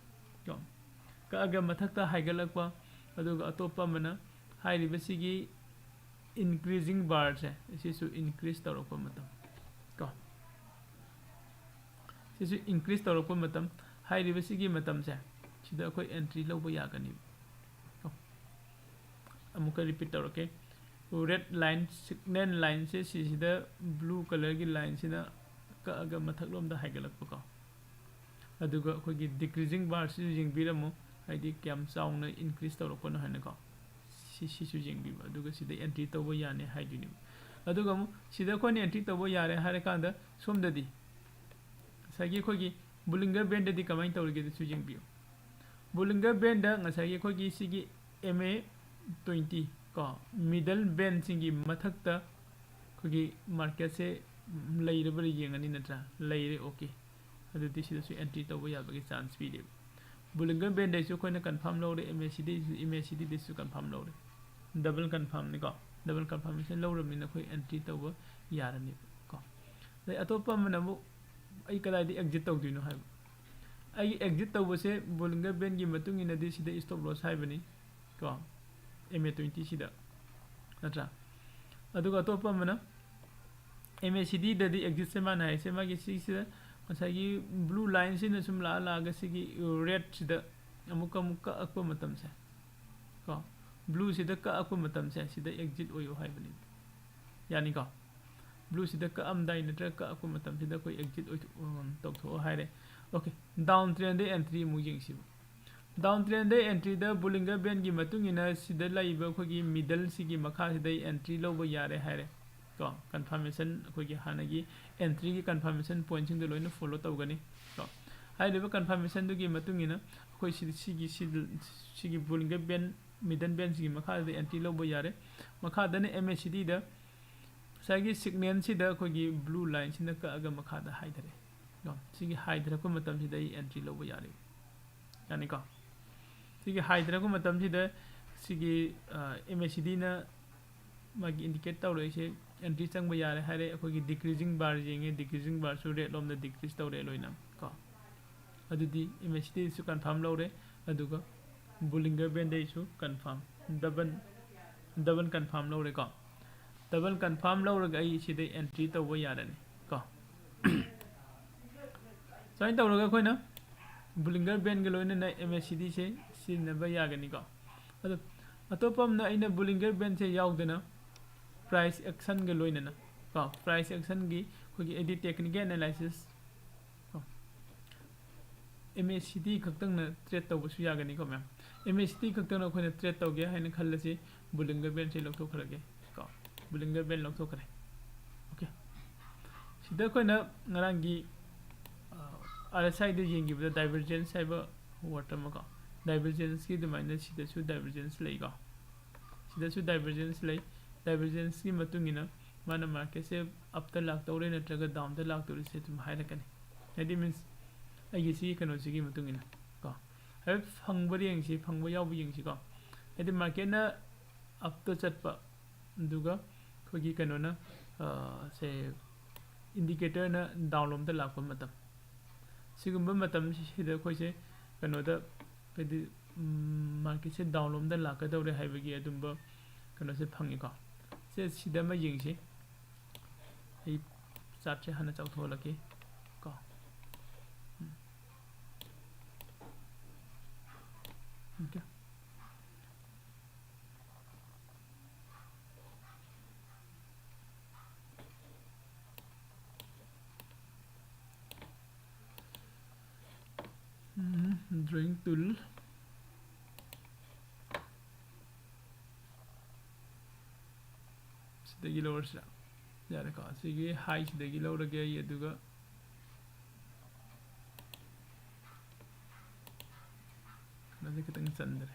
ꯀꯣ꯫ ꯀꯛꯑꯒ ꯃꯊꯛꯇ ꯍꯥꯏꯒꯠꯂꯛꯄ꯫ ꯑꯗꯨꯒ ꯑꯇꯣꯞꯄ ꯑꯃꯅ ꯍꯥꯏꯔꯤꯕꯁꯤꯒꯤ ꯏꯟꯀ꯭ꯔꯤꯖꯤꯡ ꯕꯥꯔꯁꯦ ꯁꯤꯁꯨ ꯏꯟꯀ꯭ꯔꯤꯖ ꯇꯧꯔꯛꯄ ꯃꯇꯝ ꯀꯣ꯫ ꯁꯤꯁꯨ ꯏꯟꯀ꯭ꯔꯤꯖ ꯇꯧꯔꯛꯄ ꯃꯇꯝ꯫ ꯍꯥꯏꯔꯤꯕꯁꯤꯒꯤ ꯃꯇꯝꯁꯦ ꯁꯤꯗ ꯑꯩꯈꯣꯏ ꯑꯦꯟꯇ꯭ꯔꯤ ꯂꯧꯕ ꯌꯥꯒꯅꯤ ꯀꯣ꯫ ꯑꯃꯨꯛꯀ ꯔꯤꯄꯤꯠ ꯇꯧꯔꯛꯀꯦ꯫ ꯔꯦꯗ ꯂꯥꯏꯟ ꯁꯤꯒꯅꯦꯜ ꯂꯥꯏꯟꯁꯦ ꯁꯤꯁꯤꯗ ꯕ꯭ꯂꯨ ꯀꯂꯔꯒꯤ ꯂꯥꯏꯟꯁꯤꯅ ꯀꯛꯑꯒ ꯃꯊꯛꯂꯣꯝꯗ ꯍꯥꯏꯒꯠꯂꯛꯄꯀꯣ꯫ ꯑꯗꯨꯒ ꯑꯩꯈꯣꯏꯒꯤ ꯗꯤꯀ꯭ꯔꯤꯖꯤꯡ ꯕꯥꯔꯁꯤꯁꯨ ꯌꯦꯡꯕꯤꯔꯝꯃꯨ, ꯍꯥꯏꯗꯤ ꯀꯌꯥꯝ ꯆꯥꯎꯅ ꯏꯟꯀ꯭ꯔꯤꯖ ꯇꯧꯔꯛꯄꯅꯣ ꯍꯥꯏꯅꯀꯣ꯫ ꯁꯤ ꯁꯤꯁꯨ ꯌꯦꯡꯕꯤꯕ, ꯑꯗꯨꯒ ꯁꯤꯗ ꯑꯦꯟꯇ꯭ꯔꯤ ꯇꯧꯕ ꯌꯥꯅꯤ ꯍꯥꯏꯗꯣꯏꯅꯦꯕ꯫ ꯑꯗꯨꯒ ꯑꯃꯨꯛ ꯁꯤꯗ ꯑꯩꯈꯣꯏꯅ ꯑꯦꯟꯇ꯭ꯔꯤ ꯇꯧꯕ ꯌꯥꯔꯦ ꯍꯥꯏꯔꯀꯥꯟꯗ ꯁꯣꯝꯗꯗꯤ ꯉꯁꯥꯏꯒꯤ ꯑꯩꯈꯣꯏꯒꯤ ꯕꯣꯂꯤꯡꯒꯔ ꯕꯦꯟꯗꯗꯤ ꯀꯃꯥꯏꯅ ꯇꯧꯔꯤꯒꯦ ꯑꯗꯨꯁꯨ ꯌꯦꯡꯕꯤꯌꯨ꯫ ꯕꯣꯂꯤꯡꯒꯔ ꯕꯦꯟꯗ ꯉꯁꯥꯏꯒꯤ ꯑꯩꯈꯣꯏꯒꯤ ꯁꯤꯒꯤ ꯑꯦꯝ ꯑꯦ ꯇ꯭ꯋꯦꯟꯇꯤ ꯀꯣ, ꯃꯤꯗꯜ ꯕꯦꯟꯁꯤꯡꯒꯤ ꯃꯊꯛꯇ ꯑꯩꯈꯣꯏꯒꯤ ꯃꯥꯔꯀꯦꯠꯁꯦ ꯂꯩꯔꯕ꯭ꯔꯥ ꯌꯦꯡꯉꯅꯤ ꯅꯠꯇ꯭ꯔꯥ? ꯂꯩꯔꯦ, ꯑꯣꯀꯦ꯫ ꯑꯗꯨꯗꯤ ꯁꯤꯗꯁꯨ ꯑꯦꯟꯇ꯭ꯔꯤ ꯇꯧꯕ ꯌꯥꯕꯒꯤ ꯆꯥꯟꯁ ꯄꯤꯔꯦꯕ꯫ ꯕꯣꯂꯤꯡꯒꯔ ꯕꯦꯟꯗꯩꯁꯨ ꯑꯩꯈꯣꯏꯅ ꯀꯟꯐꯥꯔꯝ ꯂꯧꯔꯦ, ꯑꯦꯝ ꯑꯦ ꯁꯤ ꯗꯤꯁꯨ, ꯑꯦꯝ ꯑꯦ ꯁꯤ ꯗꯤꯗꯩꯁꯨ ꯀꯟꯐꯥꯔꯝ ꯂꯧꯔꯦ꯫ ꯗꯕꯜ ꯀꯟꯐꯥꯔꯝꯅꯤꯀꯣ꯫ ꯗꯕꯜ ꯀꯟꯐꯥꯔꯃꯦꯁꯟ ꯂꯧꯔꯕꯅꯤꯅ ꯑꯩꯈꯣꯏ ꯑꯦꯟꯇ꯭ꯔꯤ ꯇꯧꯕ ꯌꯥꯔꯅꯦꯕ ꯀꯣ꯫ ꯑꯗꯩ ꯑꯇꯣꯞꯄ ꯑꯃꯅ ꯑꯃꯨꯛ ꯑꯩ ꯀꯗꯥꯏꯗ ꯑꯦꯛꯖꯤꯠ ꯇꯧꯗꯣꯏꯅꯣ ꯍꯥꯏꯕ꯫ ꯑꯩꯒꯤ ꯑꯦꯛꯖꯤꯠ ꯇꯧꯕꯁꯦ ꯕꯣꯂꯤꯡꯒꯔ ꯕꯦꯟꯒꯤ ꯃꯇꯨꯡ ꯏꯟꯅꯗꯤ ꯁꯤꯗ ꯏꯁꯇꯣꯞ ꯂꯣꯁ ꯍꯥꯏꯕꯅꯤ ꯀꯣ, ꯑꯦꯝ ꯑꯦ ꯇ꯭ꯋꯦꯟꯇꯤ ꯁꯤꯗ, ꯅꯠꯇ꯭ꯔꯥ? ꯑꯗꯨꯒ ꯑꯇꯣꯞꯄ ꯑꯃꯅ ꯑꯦꯝ ꯑꯦ ꯁꯤ ꯗꯤꯗꯗꯤ ꯑꯦꯛꯖꯤꯠꯁꯦ ꯃꯥꯅ ꯍꯥꯏꯁꯦ ꯃꯥꯒꯤ ꯁꯤꯁꯤꯗ ꯉꯁꯥꯏꯒꯤ ꯕ꯭ꯂꯨ ꯂꯥꯏꯟꯁꯤꯅ ꯁꯨꯝ ꯂꯥꯛꯑ ꯂꯥꯛꯑꯒ ꯁꯤꯒꯤ ꯔꯦꯗꯁꯤꯗ ꯑꯃꯨꯛꯀ ꯑꯃꯨꯛ ꯀꯛꯂꯛꯄ ꯃꯇꯝꯁꯦ ꯀꯣ, ꯕ꯭ꯂꯨꯁꯤꯗ ꯀꯛꯂꯛꯄ ꯃꯇꯝꯁꯦ ꯁꯤꯗ ꯑꯦꯛꯖꯤꯠ ꯑꯣꯏꯌꯣ ꯍꯥꯏꯕꯅꯤ꯫ ꯌꯥꯅꯤꯀꯣ? ꯕ꯭ꯂꯨꯁꯤꯗ ꯀꯛꯂꯝꯗꯥꯏ ꯅꯠꯇ꯭ꯔꯒ ꯀꯛꯂꯛꯄ ꯃꯇꯝꯁꯤꯗ ꯑꯩꯈꯣꯏ ꯑꯦꯛꯖꯤꯠ ꯑꯣꯏꯊꯣꯛ-, ꯎꯝ, ꯇꯧꯊꯣꯛꯑꯣ ꯍꯥꯏꯔꯦ꯫ ꯑꯣꯀꯦ, ꯗꯥꯎꯟ ꯇ꯭ꯔꯦꯟꯗ ꯑꯦꯟꯇ꯭ꯔꯤ ꯑꯃꯨꯛ ꯌꯦꯡꯁꯤꯕ꯫ ꯗꯥꯎꯟ ꯇ꯭ꯔꯦꯟꯗ ꯑꯦꯟꯇ꯭ꯔꯤꯗ ꯕꯣꯂꯤꯡꯒꯔ ꯕꯦꯟꯒꯤ ꯃꯇꯨꯡ ꯏꯟꯅ ꯁꯤꯗ ꯂꯩꯔꯤꯕ ꯑꯩꯈꯣꯏꯒꯤ ꯃꯤꯗꯜꯁꯤꯒꯤ ꯃꯈꯥꯁꯤꯗ ꯑꯦꯟꯇ꯭ꯔꯤ ꯂꯧꯕ ꯌꯥꯔꯦ ꯍꯥꯏꯔꯦ ꯀꯣ꯫ ꯀꯣ, ꯀꯟꯐꯥꯔꯃꯦꯁꯟ, ꯑꯩꯈꯣꯏꯒꯤ ꯍꯥꯟꯅꯒꯤ ꯑꯦꯟꯇ꯭ꯔꯤꯒꯤ ꯀꯟꯐꯥꯔꯃꯦꯁꯟ ꯄꯣꯏꯟꯁꯤꯡꯗꯣ ꯂꯣꯏꯅ ꯐꯣꯂꯣ ꯇꯧꯒꯅꯤ꯫ ꯀꯣ, ꯍꯥꯏꯔꯤꯕ ꯀꯟꯐꯥꯔꯃꯦꯁꯟꯗꯨꯒꯤ ꯃꯇꯨꯡ ꯏꯟꯅ ꯑꯩꯈꯣꯏ ꯁꯤꯗ, ꯁꯤꯒꯤ, ꯁꯤꯗ, ꯁꯤꯒꯤ ꯕꯣꯂꯤꯡꯒꯔ ꯕꯦꯟ, ꯃꯤꯗꯜ ꯕꯦꯟꯁꯤꯒꯤ ꯃꯈꯥꯗ ꯑꯦꯟꯇ꯭ꯔꯤ ꯂꯧꯕ ꯌꯥꯔꯦ꯫ ꯃꯈꯥꯗꯅ ꯑꯦꯝ ꯑꯦ ꯁꯤ ꯗꯤꯗ ꯉꯁꯥꯏꯒꯤ ꯁꯤꯒꯅꯦꯜꯁꯤꯗ ꯑꯩꯈꯣꯏꯒꯤ ꯕ꯭ꯂꯨ ꯂꯥꯏꯟꯁꯤꯅ ꯀꯛꯑꯒ ꯃꯈꯥꯗ ꯍꯥꯏꯊꯔꯦ꯫ ꯀꯣ, ꯁꯤꯒꯤ ꯍꯥꯏꯊꯔꯛꯄ ꯃꯇꯝꯁꯤꯗ ꯑꯩ ꯑꯦꯟꯇ꯭ꯔꯤ ꯂꯧꯕ ꯌꯥꯔꯦ꯫ ꯌꯥꯅꯤꯀꯣ? ꯁꯤꯒꯤ ꯍꯥꯏꯊꯔꯛꯄ ꯃꯇꯝꯁꯤꯗ ꯁꯤꯒꯤ, ꯑ, ꯑꯦꯝ ꯑꯦ ꯁꯤ ꯗꯤꯅ ꯃꯥꯒꯤ ꯏꯟꯗꯤꯀꯦꯠ ꯇꯧꯔꯛꯏꯁꯦ, ꯑꯦꯟꯇ꯭ꯔꯤ ꯆꯪꯕ ꯌꯥꯔꯦ ꯍꯥꯏꯔꯦ꯫ ꯑꯩꯈꯣꯏꯒꯤ ꯗꯤꯀ꯭ꯔꯤꯖꯤꯡ ꯕꯥꯔ ꯌꯦꯡꯉꯦ, ꯗꯤꯀ꯭ꯔꯤꯖꯤꯡ ꯕꯥꯔꯁꯨ ꯔꯦꯗ ꯂꯣꯝꯗ ꯗꯤꯀ꯭ꯔꯤꯖ ꯇꯧꯔꯦ ꯂꯣꯏꯅ ꯀꯣ꯫ ꯑꯗꯨꯗꯤ ꯑꯦꯝ ꯑꯦ ꯁꯤ ꯗꯤꯁꯨ ꯀꯟꯐꯥꯔꯝ ꯂꯧꯔꯦ, ꯑꯗꯨꯒ ꯕꯣꯂꯤꯡꯒꯔ ꯕꯦꯟꯗꯩꯁꯨ ꯀꯟꯐꯥꯔꯝ, ꯗꯕꯜ, ꯗꯕꯜ ꯀꯟꯐꯥꯔꯝ ꯂꯧꯔꯦꯀꯣ꯫ ꯗꯕꯜ ꯀꯟꯐꯥꯔꯝ ꯂꯧꯔꯒ ꯑꯩ ꯁꯤꯗ ꯑꯦꯟꯇ꯭ꯔꯤ ꯇꯧꯕ ꯌꯥꯔꯅꯤ ꯀꯣ꯫ ꯁꯨꯃꯥꯏꯅ ꯇꯧꯔꯒ ꯑꯩꯈꯣꯏꯅ ꯕꯣꯂꯤꯡꯒꯔ ꯕꯦꯟꯒ ꯂꯣꯏꯅꯅ ꯑꯦꯝ ꯑꯦ ꯁꯤ ꯗꯤꯁꯦ ꯁꯤꯖꯤꯟꯅꯕ ꯌꯥꯒꯅꯤꯀꯣ꯫ ꯑꯗꯣ ꯑꯇꯣꯞꯄ ꯑꯃꯅ ꯑꯩꯅ ꯕꯣꯂꯤꯡꯒꯔ ꯕꯦꯟꯁꯦ ꯌꯥꯎꯗꯅ ꯄ꯭ꯔꯥꯏꯁ ꯑꯦꯛꯁꯟꯒ ꯂꯣꯏꯅꯅ ꯀꯣ, ꯄ꯭ꯔꯥꯏꯁ ꯑꯦꯛꯁꯟꯒꯤ ꯑꯩꯈꯣꯏꯒꯤ ꯑꯦꯗꯤ ꯇꯦꯛꯅꯤꯀꯦꯜ ꯑꯦꯅꯥꯂꯥꯏꯁꯤꯁ ꯀꯣ, ꯑꯦꯝ ꯑꯦ ꯁꯤ ꯗꯤ ꯈꯛꯇꯪꯅ ꯇ꯭ꯔꯦꯠ ꯇꯧꯕꯁꯨ ꯌꯥꯒꯅꯤꯀꯣ ꯃꯌꯥꯝ꯫ ꯑꯦꯝ ꯑꯦ ꯁꯤ ꯗꯤ ꯈꯛꯇꯪꯅ ꯑꯩꯈꯣꯏꯅ ꯇ꯭ꯔꯦꯠ ꯇꯧꯒꯦ ꯍꯥꯏꯅ ꯈꯜꯂꯁꯤ, ꯕꯣꯂꯤꯡꯒꯔ ꯕꯦꯟꯁꯦ ꯂꯧꯊꯣꯛꯈ꯭ꯔꯒꯦ ꯀꯣ, ꯕꯣꯂꯤꯡꯒꯔ ꯕꯦꯟ ꯂꯧꯊꯣꯛꯈ꯭ꯔꯦ꯫ ꯑꯣꯀꯦ, ꯁꯤꯗ ꯑꯩꯈꯣꯏꯅ ꯉꯔꯥꯡꯒꯤ ꯑꯥꯔ ꯑꯦꯁ ꯑꯥꯏꯗ ꯌꯦꯡꯈꯤꯕꯗ ꯗꯥꯏꯕꯔꯖꯦꯟꯁ ꯍꯥꯏꯕ ꯋꯥꯔꯗ ꯑꯃ ꯀꯣ, ꯗꯥꯏꯕꯔꯖꯦꯟꯁꯀꯤ ꯑꯗꯨꯃꯥꯏꯅ ꯁꯤꯗꯁꯨ ꯗꯥꯏꯕꯔꯖꯦꯟꯁ ꯂꯩꯀꯣ꯫ ꯁꯤꯗꯁꯨ ꯗꯥꯏꯕꯔꯖꯦꯟꯁ ꯂꯩ꯫ ꯗꯥꯏꯕꯔꯖꯦꯟꯁꯀꯤ ꯃꯇꯨꯡ ꯏꯟꯅ ꯃꯥꯅ ꯃꯥꯔꯀꯦꯠꯁꯦ ꯑꯞꯇ ꯂꯥꯛꯇꯧꯔꯦ ꯅꯠꯇ꯭ꯔꯒ ꯗꯥꯎꯟꯗ ꯂꯥꯛꯇꯧꯔꯤꯁꯦ ꯑꯗꯨꯝ ꯍꯥꯏꯔꯛꯀꯅꯤ꯫ ꯍꯥꯏꯗꯤ ꯃꯤꯟꯁ ꯑꯩꯒꯤ ꯁꯤꯒꯤ ꯀꯩꯅꯣꯁꯤꯒꯤ ꯃꯇꯨꯡ ꯏꯟꯅ ꯀꯣ, ꯍꯥꯏꯐꯦꯠ ꯐꯪꯕ ꯌꯦꯡꯁꯤ, ꯐꯪꯕ ꯌꯥꯎꯕ ꯌꯦꯡꯁꯤꯀꯣ꯫ ꯍꯥꯏꯗꯤ ꯃꯥꯔꯀꯦꯠꯅ ꯑꯞꯇ ꯆꯠꯄ, ꯑꯗꯨꯒ ꯑꯩꯈꯣꯏꯒꯤ ꯀꯩꯅꯣꯅ, ꯑ, ꯁꯦ, ꯏꯟꯗꯤꯀꯦꯇꯔꯅ ꯗꯥꯎꯟꯂꯣꯝꯗ ꯂꯥꯛꯄ ꯃꯇꯝ, ꯁꯤꯒꯨꯝꯕ ꯃꯇꯝꯁꯤꯗ ꯑꯩꯈꯣꯏꯁꯦ ꯀꯩꯅꯣꯗ, ꯍꯥꯏꯗꯤ, ꯎꯝ, ꯃꯥꯔꯀꯦꯠꯁꯦ ꯗꯥꯎꯟꯂꯣꯝꯗ ꯂꯥꯛꯀꯗꯧꯔꯦ ꯍꯥꯏꯕꯒꯤ ꯑꯗꯨꯝꯕ ꯀꯩꯅꯣꯁꯦ ꯐꯪꯉꯤꯀꯣ꯫ ꯁꯦ, ꯁꯤꯗ ꯑꯃ ꯌꯦꯡꯁꯤ꯫ ꯑꯩ ꯆꯥꯔꯠꯁꯦ ꯍꯥꯟꯅ ꯆꯥꯎꯊꯣꯛꯍꯜꯂꯛꯀꯦ ꯀꯣ꯫ ꯎꯝ꯫ ꯑꯣꯀꯦ꯫ ꯎꯝ, drawing tool꯫ ꯁꯤꯗꯒꯤ ꯂꯧꯔꯁꯤꯔꯥ? ꯌꯥꯔꯦꯀꯣ, ꯑꯁꯤꯒꯤ ꯍꯥꯏꯁꯤꯗꯒꯤ ꯂꯧꯔꯒꯦ ꯑꯩ, ꯑꯗꯨꯒ ꯃꯁꯤ ꯈꯤꯇꯪ ꯆꯟꯗ꯭ꯔꯦ꯫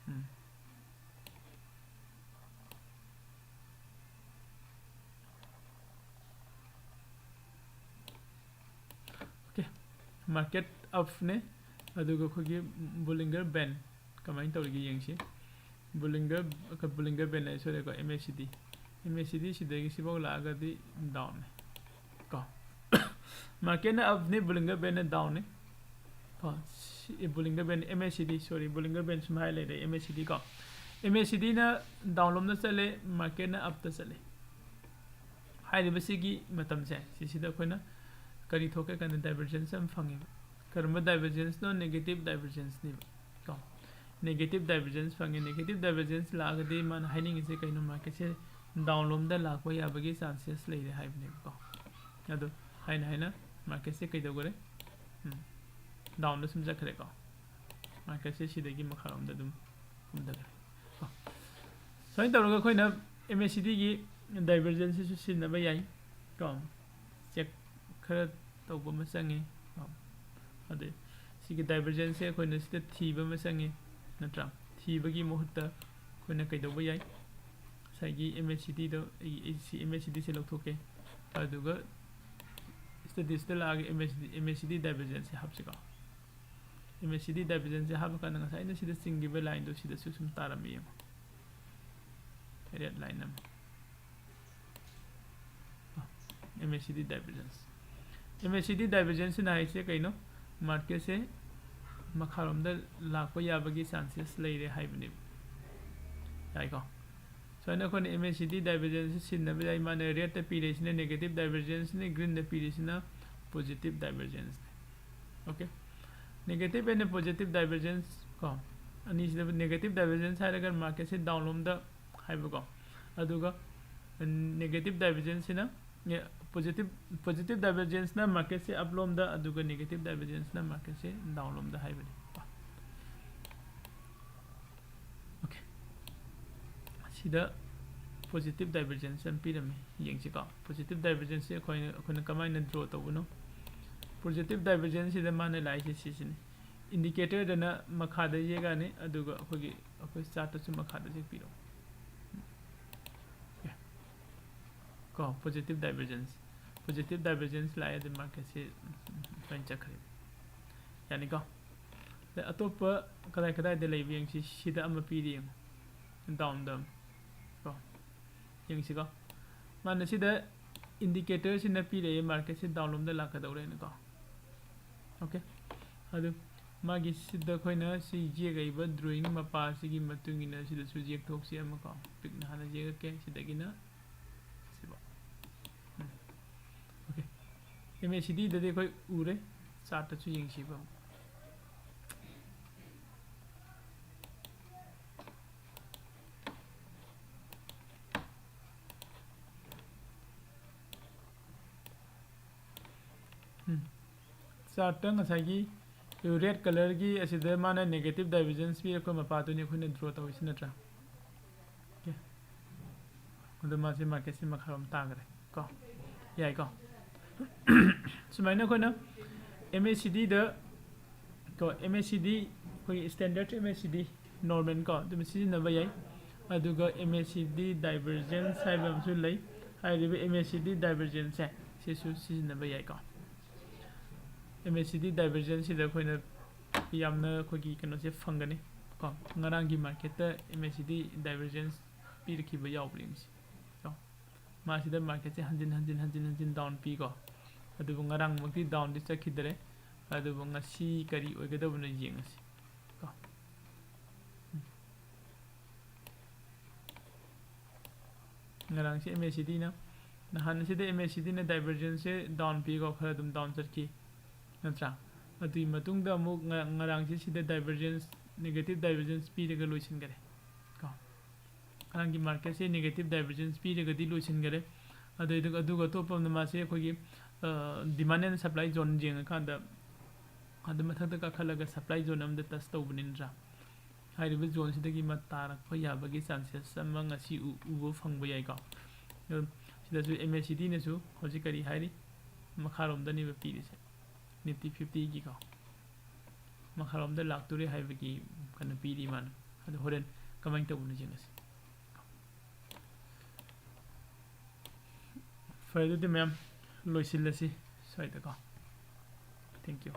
ꯎꯝ꯫ Okay, market up ꯅꯦ, ꯑꯗꯨꯒ ꯑꯩꯈꯣꯏꯒꯤ Bollinger Band ꯀꯃꯥꯏꯅ ꯇꯧꯔꯤꯒꯦ ꯌꯦꯡꯁꯤ꯫ Bollinger, Bollinger Band high, ꯁꯣꯏꯔꯦꯀꯣ, M A C D꯫ M A C D ꯁꯤꯗꯒꯤ ꯁꯤꯐꯥꯎ ꯂꯥꯛꯑꯒꯗꯤ down ꯅꯦ ꯀꯣ꯫ Market ꯅ up ꯅꯦ, Bollinger Band ꯅ down ꯅꯦ ꯀꯣ꯫ ꯁꯤ, Bollinger Band, M A C D, sorry, Bollinger Band ꯁꯨꯝ ꯍꯥꯏ ꯂꯩꯔꯦ, M A C D ꯀꯣ꯫ M A C D ꯅ down ꯂꯣꯝꯗ ꯆꯠꯂꯦ, market ꯅ up ꯇ ꯆꯠꯂꯦ꯫ ꯍꯥꯏꯔꯤꯕꯁꯤꯒꯤ ꯃꯇꯝꯁꯦ, ꯁꯤꯁꯤꯗ ꯑꯩꯈꯣꯏꯅ ꯀꯔꯤ ꯊꯣꯛꯀꯦ ꯀꯥꯟꯗ divergence ꯑꯃ ꯐꯪꯉꯦꯕ꯫ ꯀꯔꯝꯕ divergence ꯅꯣ? Negative divergence ꯅꯦꯕ ꯀꯣ꯫ Negative divergence ꯐꯪꯉꯦ꯫ Negative divergence ꯂꯥꯛꯑꯒꯗꯤ ꯃꯥꯅ ꯍꯥꯏꯅꯤꯡꯉꯤꯁꯦ ꯀꯩꯅꯣ? Market ꯁꯦ down ꯂꯣꯝꯗ ꯂꯥꯛꯄ ꯌꯥꯕꯒꯤ chances ꯂꯩꯔꯦ ꯍꯥꯏꯕꯅꯦꯕꯀꯣ꯫ ꯑꯗꯣ ꯍꯥꯏꯅ ꯍꯥꯏꯅ market ꯁꯦ ꯀꯩꯗꯧꯈꯔꯦ? ꯎꯝ, down ꯗ ꯁꯨꯝ ꯆꯠꯈ꯭ꯔꯦꯀꯣ꯫ Market ꯁꯦ ꯁꯤꯗꯒꯤ ꯃꯈꯥꯔꯣꯝꯗ ꯑꯗꯨꯝ ꯀꯨꯝꯊꯈ꯭ꯔꯦ ꯀꯣ꯫ ꯁꯨꯃꯥꯏꯅ ꯇꯧꯔꯒ ꯑꯩꯈꯣꯏꯅ M A C D ꯒꯤ divergence ꯁꯤꯁꯨ ꯁꯤꯖꯤꯟꯅꯕ ꯌꯥꯏ ꯀꯣ꯫ Check ꯈꯔ ꯇꯧꯕ ꯑꯃ ꯆꯪꯉꯤ ꯀꯣ꯫ ꯑꯗꯩ ꯁꯤꯒꯤ divergence ꯁꯦ ꯑꯩꯈꯣꯏꯅ ꯁꯤꯗ ꯊꯤꯕ ꯑꯃ ꯆꯪꯉꯤ, ꯅꯠꯇ꯭ꯔꯥ? ꯊꯤꯕꯒꯤ ꯃꯍꯨꯠꯇ ꯑꯩꯈꯣꯏꯅ ꯀꯩꯗꯧꯕ ꯌꯥꯏ? ꯉꯁꯥꯏꯒꯤ M A C D ꯗꯣ, ꯑꯩ, ꯑꯩ ꯁꯤ M A C D ꯁꯦ ꯂꯧꯊꯣꯛꯀꯦ, ꯑꯗꯨꯒ studies ꯇ ꯂꯥꯛꯑꯒ M A C D, M A C D divergence say ꯍꯥꯞꯁꯤꯀꯣ꯫ M A C D divergence ꯁꯦ ꯍꯥꯞꯄꯀꯥꯟꯗ ꯉꯁꯥꯏ ꯑꯩꯅ ꯁꯤꯗ ꯆꯤꯡꯈꯤꯕ line ꯗꯣ ꯁꯤꯗꯁꯨ ꯁꯨꯝ ꯇꯥꯔꯝꯃꯤ ꯌꯦꯡꯉꯣ, red line ꯑꯃ꯫ M A C D divergence꯫ M A C D divergence ꯁꯤꯅ ꯍꯥꯏꯁꯦ ꯀꯩꯅꯣ? Market ꯁꯦ ꯃꯈꯥꯔꯣꯝꯗ ꯂꯥꯛꯄ ꯌꯥꯕꯒꯤ chances ꯂꯩꯔꯦ ꯍꯥꯏꯕꯅꯦꯕ꯫ ꯌꯥꯏꯀꯣ? ꯁꯨꯃꯥꯏꯅ ꯑꯩꯈꯣꯏꯅ M A C D divergence ꯁꯤ ꯁꯤꯖꯤꯟꯅꯕ ꯌꯥꯏ꯫ ꯃꯥꯅ red ꯇ ꯄꯤꯔꯤꯁꯤꯅ negative divergence ꯅꯤ, green ꯗ ꯄꯤꯔꯤꯁꯤꯅ positive divergence ꯅꯤ꯫ Okay? Negative and positive divergence ꯀꯣ, ꯑꯅꯤꯁꯤꯗ negative divergence ꯍꯥꯏꯔꯒ market ꯁꯦ down ꯂꯣꯝꯗ ꯍꯥꯏꯕꯀꯣ, ꯑꯗꯨꯒ negative divergence ꯁꯤꯅ, positive, positive divergence ꯅ market ꯁꯦ up ꯂꯣꯝꯗ, ꯑꯗꯨꯒ negative divergence ꯅ market ꯁꯦ down ꯂꯣꯝꯗ ꯍꯥꯏꯕꯅꯤ꯫ ꯁꯤꯗ positive divergence ꯑꯃ ꯄꯤꯔꯝꯃꯤ꯫ ꯌꯦꯡꯁꯤꯀꯣ, positive divergence ꯁꯦ ꯑꯩꯈꯣꯏꯅ, ꯑꯩꯈꯣꯏꯅ ꯀꯃꯥꯏꯅ draw ꯇꯧꯕꯅꯣ? Positive divergence ꯁꯤꯗ ꯃꯥꯅ ꯂꯥꯛꯏꯁꯦ ꯁꯤꯁꯤꯅꯤ꯫ Indicator ꯗꯅ ꯃꯈꯥꯗ ꯌꯦꯛꯑꯅꯤ, ꯑꯗꯨꯒ ꯑꯩꯈꯣꯏꯒꯤ, ꯑꯩꯈꯣꯏ chart ꯇꯁꯨ ꯃꯈꯥꯗ ꯌꯦꯛꯄꯤꯔꯣ꯫ ꯀꯣ, positive divergence, positive divergence ꯂꯥꯛꯑꯦ, ꯑꯗꯨ market ꯁꯤ ꯁꯨꯃꯥꯏꯅ ꯆꯠꯈ꯭ꯔꯦ꯫ ꯌꯥꯅꯤꯀꯣ? ꯑꯗ ꯑꯇꯣꯞꯄ ꯀꯗꯥꯏ ꯀꯗꯥꯏꯗ ꯂꯩꯕ ꯌꯦꯡꯁꯤ꯫ ꯁꯤꯗ ꯑꯃ ꯄꯤꯔꯤ ꯌꯦꯡꯉꯨ, down ꯗ ꯑꯃ꯫ ꯀꯣ, ꯌꯦꯡꯁꯤꯀꯣ꯫ ꯃꯥꯅ ꯁꯤꯗ indicator ꯁꯤꯅ ꯄꯤꯔꯛꯑꯦ, market ꯁꯤ down ꯂꯣꯝꯗ ꯂꯥꯛꯀꯗꯧꯔꯦꯅꯀꯣ꯫ Okay, ꯑꯗꯨ ꯃꯥꯒꯤ ꯁꯤꯗ ꯑꯩꯈꯣꯏꯅ ꯁꯤ ꯌꯦꯛꯂꯛꯏꯕ drawing ꯃꯄꯥꯁꯤꯒꯤ ꯃꯇꯨꯡ ꯏꯟꯅ ꯁꯤꯗꯁꯨ ꯌꯦꯛꯊꯣꯛꯁꯤ ꯑꯃꯀꯣ꯫ ꯄꯤꯛꯅ ꯍꯥꯟꯅ ꯌꯦꯛꯂꯛꯀꯦ, ꯁꯤꯗꯒꯤꯅ ꯁꯤꯐꯥꯎ꯫ ꯎꯝ꯫ Okay, MACD ꯗꯗꯤ ꯑꯩꯈꯣꯏ ꯎꯔꯦ, chart ꯇꯁꯨ ꯌꯦꯡꯁꯤꯕ ꯑꯃꯨꯛ꯫ ꯎꯝ꯫ Chart ꯇ ꯉꯁꯥꯏꯒꯤ red colour ꯒꯤ ꯑꯁꯤꯗ ꯃꯥꯅ negative divergence ꯄꯤꯔꯛꯄ ꯃꯄꯥꯗꯨꯅꯤ ꯑꯩꯈꯣꯏꯅ draw ꯇꯧꯔꯤꯁꯤ, ꯅꯠꯇ꯭ꯔꯥ? Okay꯫ ꯑꯗꯣ ꯃꯥꯁꯦ market ꯁꯤ ꯃꯈꯥꯔꯣꯝ ꯇꯥꯈ꯭ꯔꯦ ꯀꯣ꯫ ꯌꯥꯏꯀꯣ? ꯁꯨꯃꯥꯏꯅ ꯑꯩꯈꯣꯏꯅ MACD ꯗ ꯀꯣ, MACD ꯑꯩꯈꯣꯏꯒꯤ standard MACD, normal ꯀꯣ, ꯑꯗꯨꯝ ꯁꯤꯖꯤꯟꯅꯕ ꯌꯥꯏ꯫ ꯑꯗꯨꯒ MACD divergence ꯍꯥꯏꯕ ꯑꯃꯁꯨ ꯂꯩ꯫ ꯍꯥꯏꯔꯤꯕ MACD divergence ꯁꯦ ꯁꯤꯁꯨ ꯁꯤꯖꯤꯟꯅꯕ ꯌꯥꯏꯀꯣ꯫ MACD divergence ꯁꯤꯗ ꯑꯩꯈꯣꯏꯅ ꯌꯥꯝꯅ ꯑꯩꯈꯣꯏꯒꯤ ꯀꯩꯅꯣꯁꯦ ꯐꯪꯒꯅꯤ ꯀꯣ꯫ ꯉꯔꯥꯡꯒꯤ market ꯇ MACD divergence ꯄꯤꯔꯛꯈꯤꯕ ꯌꯥꯎꯕ꯭ꯔꯥ ꯌꯦꯡꯁꯤ ꯀꯣ꯫ ꯃꯥꯁꯤꯗ market ꯁꯦ ꯍꯟꯖꯤꯟ ꯍꯟꯖꯤꯟ ꯍꯟꯖꯤꯟ ꯍꯟꯖꯤꯟ down ꯄꯤꯀꯣ꯫ ꯑꯗꯨꯕꯨ ꯉꯔꯥꯡꯃꯛꯇꯤ down ꯗꯤ ꯆꯠꯈꯤꯗ꯭ꯔꯦ꯫ ꯑꯗꯨꯕꯨ ꯉꯁꯤ ꯀꯔꯤ ꯑꯣꯏꯒꯗꯕꯅꯣ ꯌꯦꯡꯉꯁꯤ ꯀꯣ꯫ ꯉꯔꯥꯡꯁꯦ MACD ꯅ, ꯅꯍꯥꯟ ꯑꯁꯤꯗ MACD ꯅ divergence ꯁꯦ down ꯄꯤꯀꯣ, ꯈꯔ ꯑꯗꯨꯝ down ꯆꯠꯈꯤ, ꯅꯠꯇ꯭ꯔꯥ? ꯑꯗꯨꯒꯤ ꯃꯇꯨꯡꯗ ꯑꯃꯨꯛ ꯉ-, ꯉꯔꯥꯡꯁꯦ ꯁꯤꯗ divergence, negative divergence ꯄꯤꯔꯒ ꯂꯣꯏꯁꯤꯟꯈꯔꯦ ꯀꯣ꯫ ꯉꯔꯥꯡꯒꯤ market ꯁꯦ negative divergence ꯄꯤꯔꯒꯗꯤ ꯂꯣꯏꯁꯤꯟꯈꯔꯦ꯫ ꯑꯗꯨꯏꯗꯨꯒ, ꯑꯗꯨꯒ ꯑꯇꯣꯞꯄ ꯑꯃꯅ ꯃꯥꯁꯦ ꯑꯩꯈꯣꯏꯒꯤ, ꯑ, demand and supply zone ꯌꯦꯡꯉꯀꯥꯟꯗ ꯑꯗꯨ ꯃꯊꯛꯇ ꯀꯥꯈꯠꯂꯒ supply zone ꯑꯃꯗ touch ꯇꯧꯕꯅꯤ, ꯅꯠꯇ꯭ꯔꯥ? ꯍꯥꯏꯔꯤꯕ ꯖꯣꯟꯁꯤꯗꯒꯤ ꯃ-, ꯇꯥꯔꯛꯄ ꯌꯥꯕꯒꯤ ꯆꯥꯟꯁꯦꯁ ꯑꯃ ꯉꯁꯤ ꯎ-, ꯎꯕ ꯐꯪꯕ ꯌꯥꯏꯀꯣ꯫ ꯑꯗꯨ ꯁꯤꯗꯁꯨ ꯑꯦꯝ ꯑꯦ ꯁꯤ ꯗꯤꯅꯁꯨ ꯍꯧꯖꯤꯛ ꯀꯔꯤ ꯍꯥꯏꯔꯤ? ꯃꯈꯥꯔꯣꯝꯗꯅꯦꯕ ꯄꯤꯔꯤꯁꯦ, ꯅꯤꯐꯇꯤ ꯐꯤꯐꯇꯤꯒꯤꯀꯣ꯫ ꯃꯈꯥꯔꯣꯝꯗ ꯂꯥꯛꯇꯣꯔꯦ ꯍꯥꯏꯕꯒꯤ ꯀꯩꯅꯣ ꯄꯤꯔꯤ ꯃꯥꯅ꯫ ꯑꯗꯨ ꯍꯣꯔꯦꯟ ꯀꯃꯥꯏꯅ ꯇꯧꯕꯅꯣ ꯌꯦꯡꯉꯁꯤ꯫ ꯐꯔꯦ, ꯑꯗꯨꯗꯤ ꯃꯌꯥꯝ ꯂꯣꯏꯁꯤꯜꯂꯁꯤ ꯁ꯭ꯋꯥꯏꯗꯀꯣ꯫ Thank you꯫